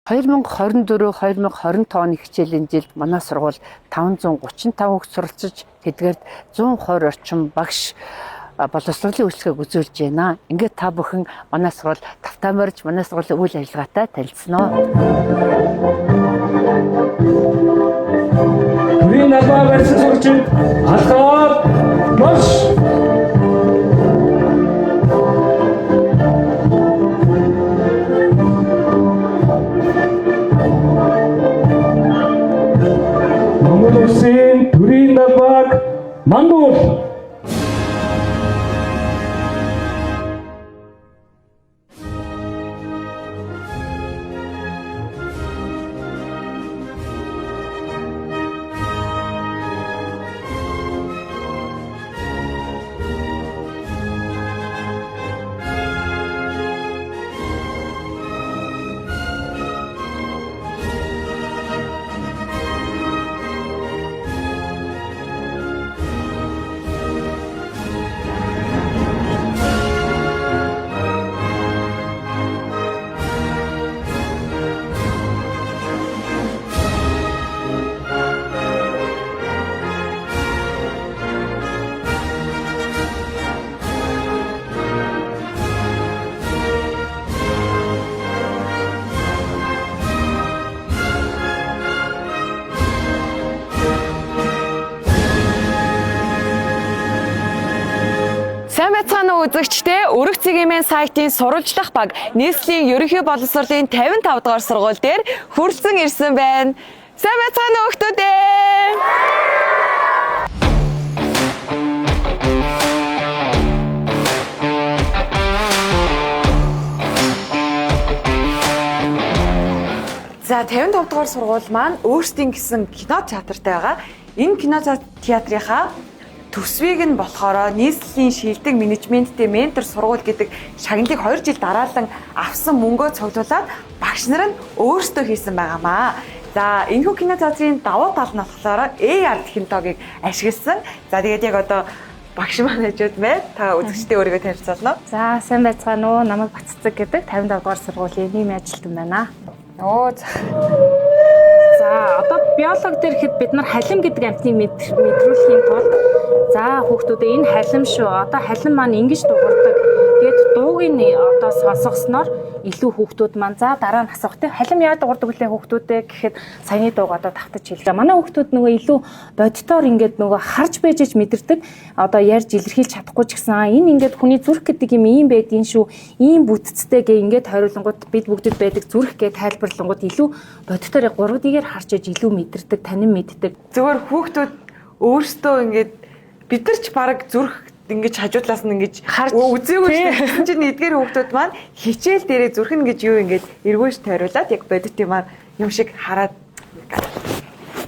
2024 2025 оны хичээлийн жилд манай сургууль 535 хүүхд суралцаж тэдгээрт 120 орчим багш боловсролын үйлчлэгийг үзүүлж байна. Ингээд та бүхэн манай сургууль тавтаа морж манай сургуулийн үйл ажиллагаатай танилцсан уу. Төрийн албаа барьсан сурагчид алхаад марш! Монгол улсын төрийн албааг мандуул! Сайн байцгаана уу үзэгчдээ. Өрөг цэгийн сайтын сурвалжлах баг нийслэлийн ерөнхий боловсролын 55 дугаар сургууль дээр хүрэлцэн ирсэн байна. Сайн байцгаана уу хүмүүдээ. За 55 дугаар сургууль маань өөрсдийн гэсэн кино театртай байгаа. Энэ кино театрынхаа төсвийг нь болохоор нийслэлийн шилдэг менежменттэй ментор сургууль гэдэг шагналыг 2 жил дараалан авсан мөнгөө цуглуулад багш нар нь өөрсдөө хийсэн байгаамаа. За энэхүү кино театрын давуу тал нь болохоор AR технологиг ашигласан. За тэгээд яг одоо багш маань хажууд мэ та үзэгчдээ өөрийгөө танилцуулна. За сайн байцгаана уу? Намайг Батцэг гэдэг 55 дугаар сургуулийн нийгмийн ажилтан байна. Оо за. За одоо биолог дээр ихэд бид нар халим гэдэг амьтныг мэдрүүлэхийн тулд за хүүхдүүдээ энэ халим шүү. Одоо халим маань ингэж дуугардаг. Гэт дууг нь одоо сонсгосноор илүү хүүхдүүд маань за дараа нь асуух те халим яаж дуугардаг вүлээ хүүхдүүдээ гэхэд саяны дууг одоо давтаж хэлээ. Манай хүүхдүүд нөгөө илүү бодитоор ингээд нөгөө харж байж ич мэдэрдэг. Одоо ярьж илэрхийлж чадахгүй ч гэсэн аа энэ ингээд хүний зүрх гэдэг юм ийм байдгийн шүү. Ийм бүтцтэй гэ ингээд хориулангууд бид бүгдэд байдаг зүрх гэ тайлбарлангууд илүү бодитоор 3D-гээр харж иж илүү мэдэрдэг, танин мэддэг. Зүгээр хүүхдүүд өөрсдөө ингээд бид нар ч баг зүрх ингэж хажуудлаас нь ингэж Харж- үзээгүй шүү дээ. Тэгсэн чинь эдгээр хүүхдүүд маань хичээл дээрээ зүрх нь гэж юу ингэж эргүүлж тойруулаад яг бодит юмар юм шиг хараад.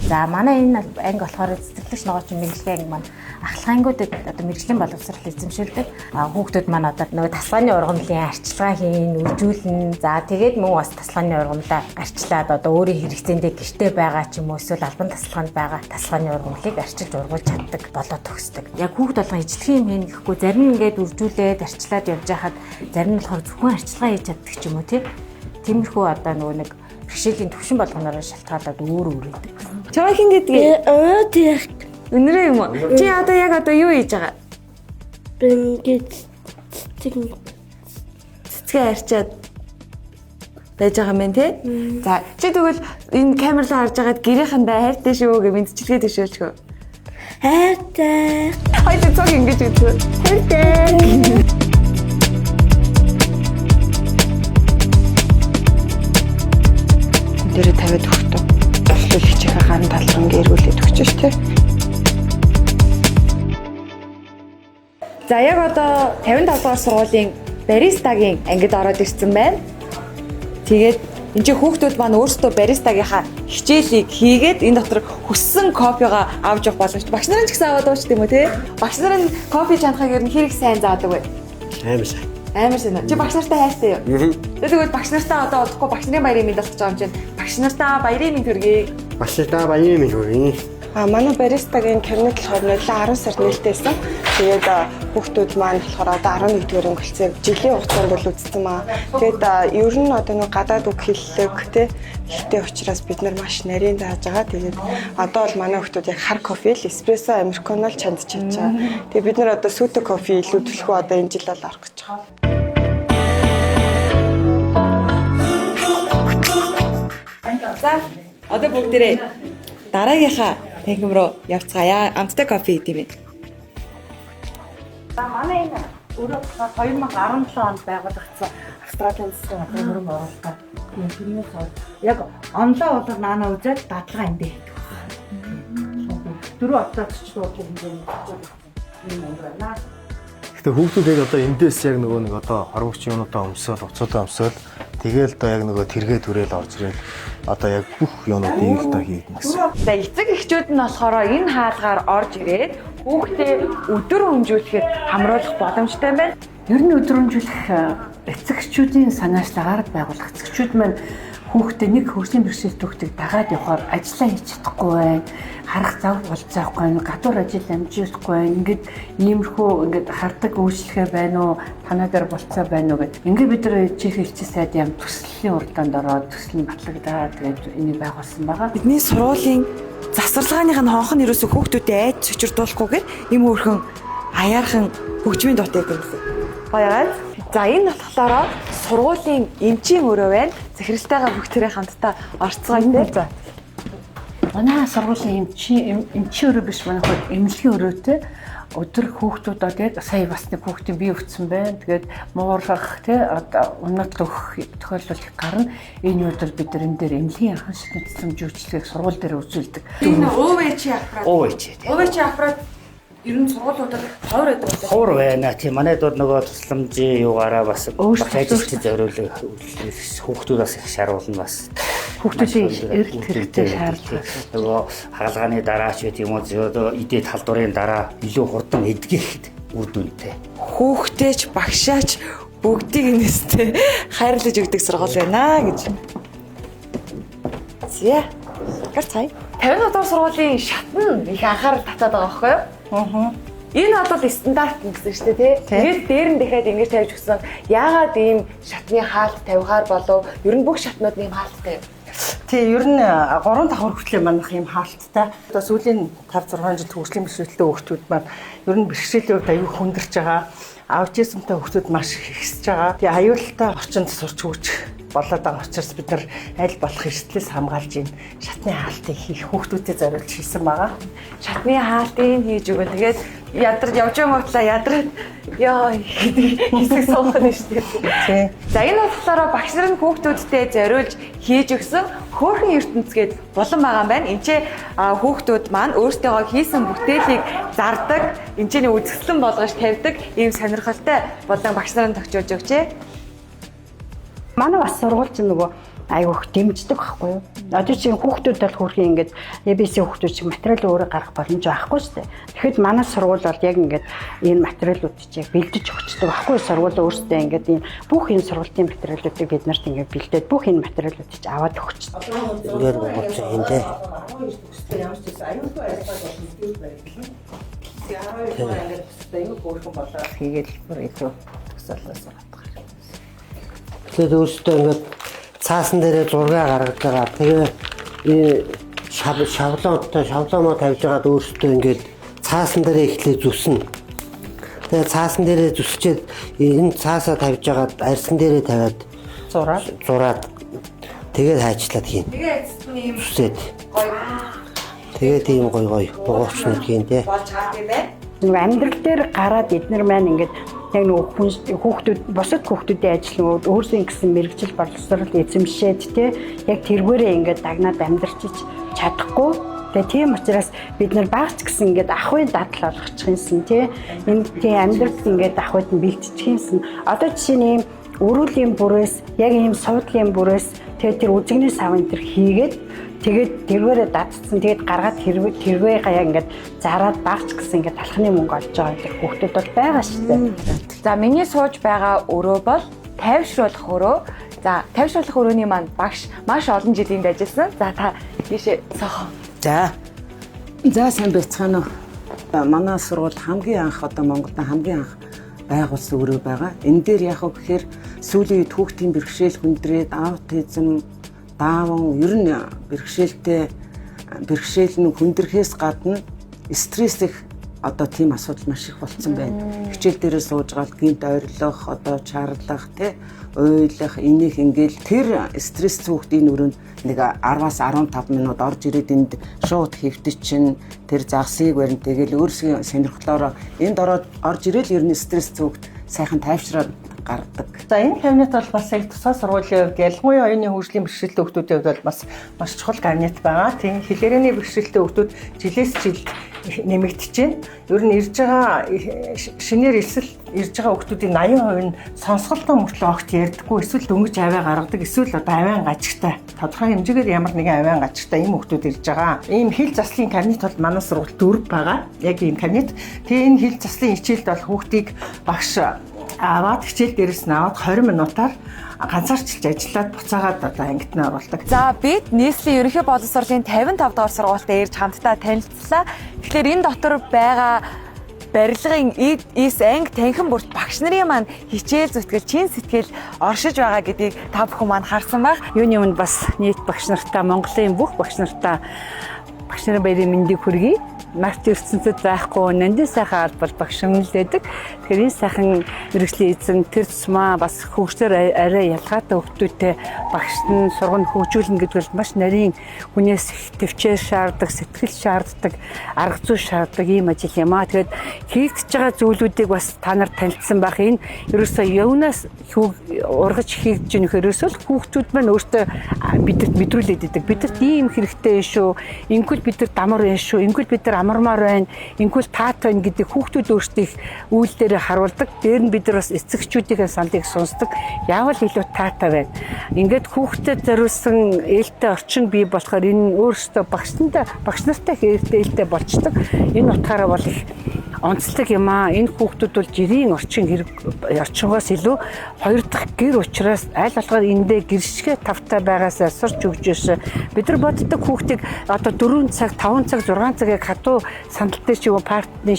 За манай энэ анги болохоор цэцэрлэгч ногооч мэргэжлийн анги маань ахлах ангиудад одоо мэргэжлийн боловсрол эзэмшүүлдэг. А хүүхдүүд маань одоо нөгөө тасалгааны ургамлын арчилгаа хийн, үржүүлнэ. За тэгээд мөн бас тасалгааны ургамлаа арчлаад одоо өөрийн хэрэгцээндээ гэрте байгаа ч юм уу эсвэл албан тасалгаанд байгаа тасалгааны ургамлыг арчилж ургуулж чаддаг болоо төгсдөг. Яг хүүхд болгон ижлэхэн юм хийн гэхгүй зарим нь ингээд үржүүлээд арчлаад явж байхад зарим нь болохоор зөвхөн арчилгаа хийж чаддаг ч юм уу тий. Тиймэрхүү одоо нөгөө нэг бэрхшээлийн төвшин болгоноор шалтгаалаад өөр өөр өгдөг. Чамаа хин гэдгийг Өнөөдөр өнөрөө юм уу? Чи одоо яг одоо юу хийж байгаа? би ингээд цэцэг Цэцгээ арчаад байж байгаа юм байна те? За чи тэгвэл энэ камер руу харж байгаад гэрийнх нь бай хайртай шүү гэж мэдчилгээ төшөөлчгөө. хайртай. Хоёул цог ингэж үзв. Хайртай. Дээрээ тавиад өгтөө. Эхлүүл хичээхээ ган тал руу ингээ эргүүлээд өгч ш тэ. За яг одоо 55 дугаар сургуулийн баристагийн ангид ороод ирсэн байна. Тэгээд энэ чинь хүүхдүүд маань өөрсдөө баристагийнхаа хичээлийг хийгээд энэ дотор хүссэн кофегаа авч явах боломжтой. Багш нар нь ч гэсэн аваад ууч тийм үү те? Багш нар нь кофе чанахыг ер нь хэрэг сайн заадаг вэ? Амар сайн. Амар сайн. Чи багш нартай хайртай юу? Тэгвэл багш нартай одоо удахгүй багш нарын баярын мэнд болох гэж байгаа юм чинь. Багш нартаа баярын мэнд хүргэе. Багш нартаа баярын мэнд хүргэе. А манай баристагийн кабинет болохоор нойлоо 10 сард нээлттэйсэн. Тэгээд Хүүхдүүд маань болохоор одоо 11-р ангилцыг жилийн хугацаанд бол үзсэн маа. Тэгээд ер нь одоо нэг гадаад үг хэллэг тий ихтэй учраас бид нар маш нарийн зааж байгаа. Тэгээд одоо бол манай хүүхдүүд яг хар кофе л эспрессо, американо л чандж чадж байгаа. Тэгээд бид нар одоо сүүтэй кофе илүү төлхөө одоо энэ жил бол орох гэж байгаа. За одоо бүгдээрээ дараагийнхаа танхим руу явцгаая. Амттай кофе идэх юм. За манай энэ өрөө болохоор 2017 онд байгуулагдсан Австралийн засгийн газрын хөрөнгө оруулалтаар тийм тэрнээс хойш яг онлоо болоор наана үзээд дадлага эндээ хийдэг байна. Дөрөв оцоогч дуудлага хэмжээний юм байна. Гэтэ хүүхдүүд яг одоо эндээс яг нөгөө нэг одоо хормогч юмнуудаа өмсөөл, уцуудаа өмсөөл тэгэл одоо яг нөгөө тэргээ түрээл орж ирээл одоо яг бүх юмнуудыг л одоо хийгдэн гэсэн. За эцэг эхчүүд нь болохоор энэ хаалгаар орж ирээд хүүхдээ өдөр хөнжүүлэхэд хамруулах боломжтой юм байна. Ер нь өдөр хөнжүүлэх эцэг эхчүүдийн санаачлагаар байгуулах. Эцэг эхчүүд маань хүүхдээ нэг хөгжлийн бэрхшээлтэй хүүхдийг дагаад явахаар ажиллаа хийж чадахгүй байна. Харах зав болцоохгүй байна. Гадуур ажил амжуулахгүй байна. Ингээд иймэрхүү ингээд хардаг үйлчлэгээ байна уу? Танаа дээр болцоо байна уу гэд. Ингээд бид нар чих элчин сайд ям төслийн урдаанд ороод төсөл нь батлагдаад тэгээд энийг байгуулсан байгаа. Бидний сургуулийн засварлагааных нь хонх нь ерөөсөө хүүхдүүдэд айд цочирдуулахгүйгээр ийм өөрхөн аяархан хөгжмийн дуутай юм гэсэн. Гоё. За энэ болохоор сургуулийн эмчийн өрөө байна. Захиралтайгаа бүгдээрээ хамтдаа орцгоё те. За. Манай сургуулийн эмчийн өрөө биш, манай хүүд эмнэлгийн өрөөтэй өдөр хүүхдүүд одоо яг сая бас нэг хүүхдийн бие өвцөн байна. Тэгээд муурлах тий одоо унаад өгөх тохиолдол их гарна. Энэ үед бол бид нар энэ дээр эмнэлгийн анхан шатны тусламж үйлчилгээг сургууль дээр үзүүлдэг. Энэ ОВЧ аппарат. ОВЧ тий. ОВЧ аппарат ер нь сургуулиудад ховор байдаг үү? Ховор байна. Тийм манайд бол нөгөө тусламжийн югаараа бас багш ажилчид зориулах хүүхдүүд бас их шаруулна бас. Хүүхдүүдийн эрэлт хэрэгтэй шаардлага. Нөгөө хагалгааны дараа ч байт юм уу идээ талдварын дараа илүү хурдан эдгэхэд үр дүнтэй. Хүүхдээч багшаач бүгдийг нэстэй хайрлаж өгдөг сургууль байна гэж. Зя. Гарцай. 50 дугаар сургуулийн шатн их анхаарал татаад байгаа байхгүй юу? Энэ бол стандарт гэсэн шүү дээ, тий. Тэгээд дээр нь дахиад ингэж тавьж өгсөн. Яагаад ийм шатны хаалт тавихаар болов? Ер нь бүх шатнууд ийм хаалттай юм. Тий, ер нь 3 давхар хүртлээр манайх ийм хаалттай. Одоо сүүлийн 5 6 жил хөгжлийн бэрхшээлтэй хүүхдүүд маань ер нь бэрхшээлийн хувьд аюу хүндэрч байгаа. Аутизмтай хүүхдүүд маш их ихсэж байгаа. Тэгээ аюултай орчинд сурч хөгжих болоод байгаа учраас бид нар аль болох эрсдлээс хамгаалж энэ шатны хаалтыг хийх хүүхдүүдэд зориулж хийсэн байгаа. Шатны хаалтыг хийж өгөн. Тэгээд ядарч явж байгаа муутлаа ядраад ёо гэдэг хэсэг суух нь шүү дээ. За энэ болохоор багш нар нь хүүхдүүдтэй зориулж хийж өгсөн хөөрхөн ертөнцгээд булан байгаа юм байна. Энд ч хүүхдүүд маань өөрсдөө хийсэн бүтээлийг зардаг, энэ ч үзэсгэлэн болгож тавьдаг ийм сонирхолтой булан багш нар нь тогтоож өгчээ. Манай бас сургууль чинь нөгөө айгүйх дэмждэг байхгүй юу? Одоо чинь хүүхдүүд бол хөөрхөн ингээд ABC хүүхдүүд чинь материал өөрөө гаргах боломж байхгүй шүү дээ. Тэгэхэд манай сургууль бол яг ингээд энэ материалууд чинь яг бэлдэж өгчдөг байхгүй юу? Сургууль өөрсдөө ингээд энэ бүх энэ сургуулийн материалуудыг бид нарт ингээд бэлдээд бүх энэ материалуудыг чинь аваад өгчдөг. Ингээд богоцсон юм дээ. Ямар ч байсан аюулгүй ажиллагаа бол мэдээж баригдана. 12 дугаар ангид төстэй аюул хөөрхөн болоод хийгээл бүр илүү төсөөлөөс батгаар. Тэгэхээр өөрсдөө ингээд цаасан дээрээ зураг гаргаж байгаа. Тэгээ энэ шаблонтой шаблоноо тавьж байгаад өөрсдөө ингээд цаасан дээрээ эхлээ зүснэ. Тэгээ цаасан дээрээ зүсчээд энэ цаасаа тавьж байгаад арьсан дээрээ тавиад зураад тэгээд хайчлаад хийн. Тэгээ эцэст нь ийм зүсээд гоё. Тэгээд ийм гоё гоё бугуувчнууд хийн тэ. Болж байгаа юм байна. Нөгөө амьдрал дээр гараад эднэр маань ингээд яг нөгөө хүүхдүүд бусад хүүхдүүдийн ажил нөгөө өөрсдийн гэсэн мэргэжил боловсрол эзэмшээд те яг тэргээрээ ингээд дагнаад амьдарчиж чадахгүй. Тэгээ тийм учраас бид нар багч гэсэн ингээд ахуйн дадал олгочих юмсан те энэ тийм амьдралд ингээд ахуйд нь бэлтчих юмсан. Одоо жишээ нь ийм өрүүлийн бүрээс яг ийм суудлын бүрээс тэгээ тэр үзэгний сав энэ төр хийгээд тэгээд тэргээрээ дадцсан тэгээд гаргаад тэрвээ гаяа ингээд зараад багч гэсэн ингээд талхны мөнгө олж байгаа тэр хүүхдүүд бол байгаа шүү дээ. За миний сууж байгаа өрөө бол тайвшруулах өрөө. За тайвшруулах өрөөний маань багш маш олон жилийн ажилласан. За та тийшээ сохоо. За. За сайн байцгаана уу. Манай сургууль хамгийн анх одоо Монголд хамгийн анх байгуулсан өрөө байгаа. Энэ дээр яг гэхээр сүүлийн үед хүүхдийн бэрхшээл хүндрээд аутизм, дааван ер нь бэрхшээлтэй бэрхшээл нь хүндрэхээс гадна стресс их одоо тийм асуудал маш их болцсон байна. Хичээл дээрээ сууж гал гинт ойрлох, одоо чарлах, тэ уйлах, инех ингээл тэр стресс хүүхдийн өрөөнд нэг 10-аас 15 минут орж ирээд энд шууд хэвтэж чинь тэр загсыг барин тэгэл өөрсгийн сонирхлоороо энд ороод орж ирээл ер нь стресс хүүхд сайхан тайвшраад гардаг. За энэ кабинет бол бас яг тусгай сургуулийн хувьд ялангуяа оюуны хөгжлийн бэрхшээлтэй хүүхдүүдийн хувьд бол бас маш чухал кабинет байгаа. Тийм хэлээрэний бэрхшээлтэй хүүхдүүд жилээс жилд нэмэгдэж байна. Ер нь ирж байгаа шинээр элсэл ирж байгаа хүүхдүүдийн 80% нь сонсголтоо мөртлөө огт ярьдаггүй эсвэл дөнгөж авиа гаргадаг эсвэл одоо авиан гажигтай тодорхой хэмжээгээр ямар нэгэн авиан гажигтай ийм хүүхдүүд ирж байгаа. Ийм хэл заслын кабинет бол манай сургуульд 4 байгаа. Яг ийм кабинет. Тэгээ энэ хэл заслын хичээлд бол хүүхдийг багш аваад хичээл дээрээс нь аваад 20 минутаар ганцаарчилж ажиллаад буцаагаад одоо ангид нь оруулдаг. За бид нийслэлийн ерөнхий боловсролын 55 дугаар сургуультай ирж хамтдаа танилцлаа. Тэгэхээр энэ дотор байгаа барилгын эс анги танхим бүрт багш нарын маань хичээл зүтгэл, чин сэтгэл оршиж байгаа гэдгийг та бүхэн маань харсан байх. Юуны өмнө бас нийт багш нартаа Монголын бүх багш нартаа багш нарын баярын мэндийг хүргэе. Март ертөнцид байхгүй нандин сайхан албал багш үнэлдэг. Тэгэхээр энэ сайхан мэргэжлийн эзэн тэр тусмаа бас хөгжлөөр арай ялгаатай хүүхдүүдтэй багш нь сургана хөгжүүлнэ гэдэг бол маш нарийн хүнээс их төвчээр шаарддаг, сэтгэл шаарддаг, арга зүй шаарддаг ийм ажил юм аа. Тэгээд хийгдэж байгаа зүйлүүдийг бас та нар танилцсан байх. Энэ ерөөсөө юунаас ургаж хийгдэж байгаа нөхөр ерөөсөө л хүүхдүүд маань өөртөө бидэд мэдрүүлээд идэг. Бидэрт ийм хэрэгтэй шүү. Ингүүл бид нар дамар байна шүү. Ингүүл бид нар амармаар байна. Ингүүл таат байна гэдэг хүүхдүүд өөрсдөө их үйл дээрээ харуулдаг. Дээр нь бид нар бас эцэгчүүдийн саналыг сонсдог. Яавал илүү таатай байна. Ингээд хүүхдэд зориулсан ээлтэй орчин бий болохоор энэ өөрсдөө багш нартай их ээлтэй болчдөг. Энэ утгаараа бол их онцлог юм аа. Энэ хүүхдүүд бол жирийн орчин хэрэг орчингоос илүү хоёр дахь гэр учраас аль болохоор эндээ гэршгээ тавтай байгаасаа сурч өгч өшөө. Бид нар боддог хүүхдийг одоо 4 цаг, 5 цаг, 6 цагийг хатуу сандал дээр ч юм уу партны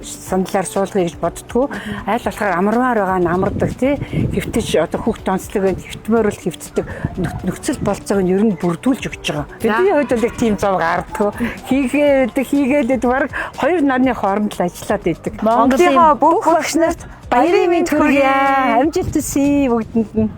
сандлаар суулгая гэж боддгоо. Аль болохоор амармаар байгаа нь амардаг тий. Хэвтэж одоо хүүхд онцлог байна. Хэвтмээр бол хэвтдэг нөхцөл болцоог нь ер нь бүрдүүлж өгч байгаа. Бидний хувьд бол яг тийм зов гардггүй. Хийгээд бараг 2 нарны хооронд л ажиллаад идэг. Монголын бүх багш нарт баярын мэнд хүргье. Амжилт хүсье бүгдэнд нь.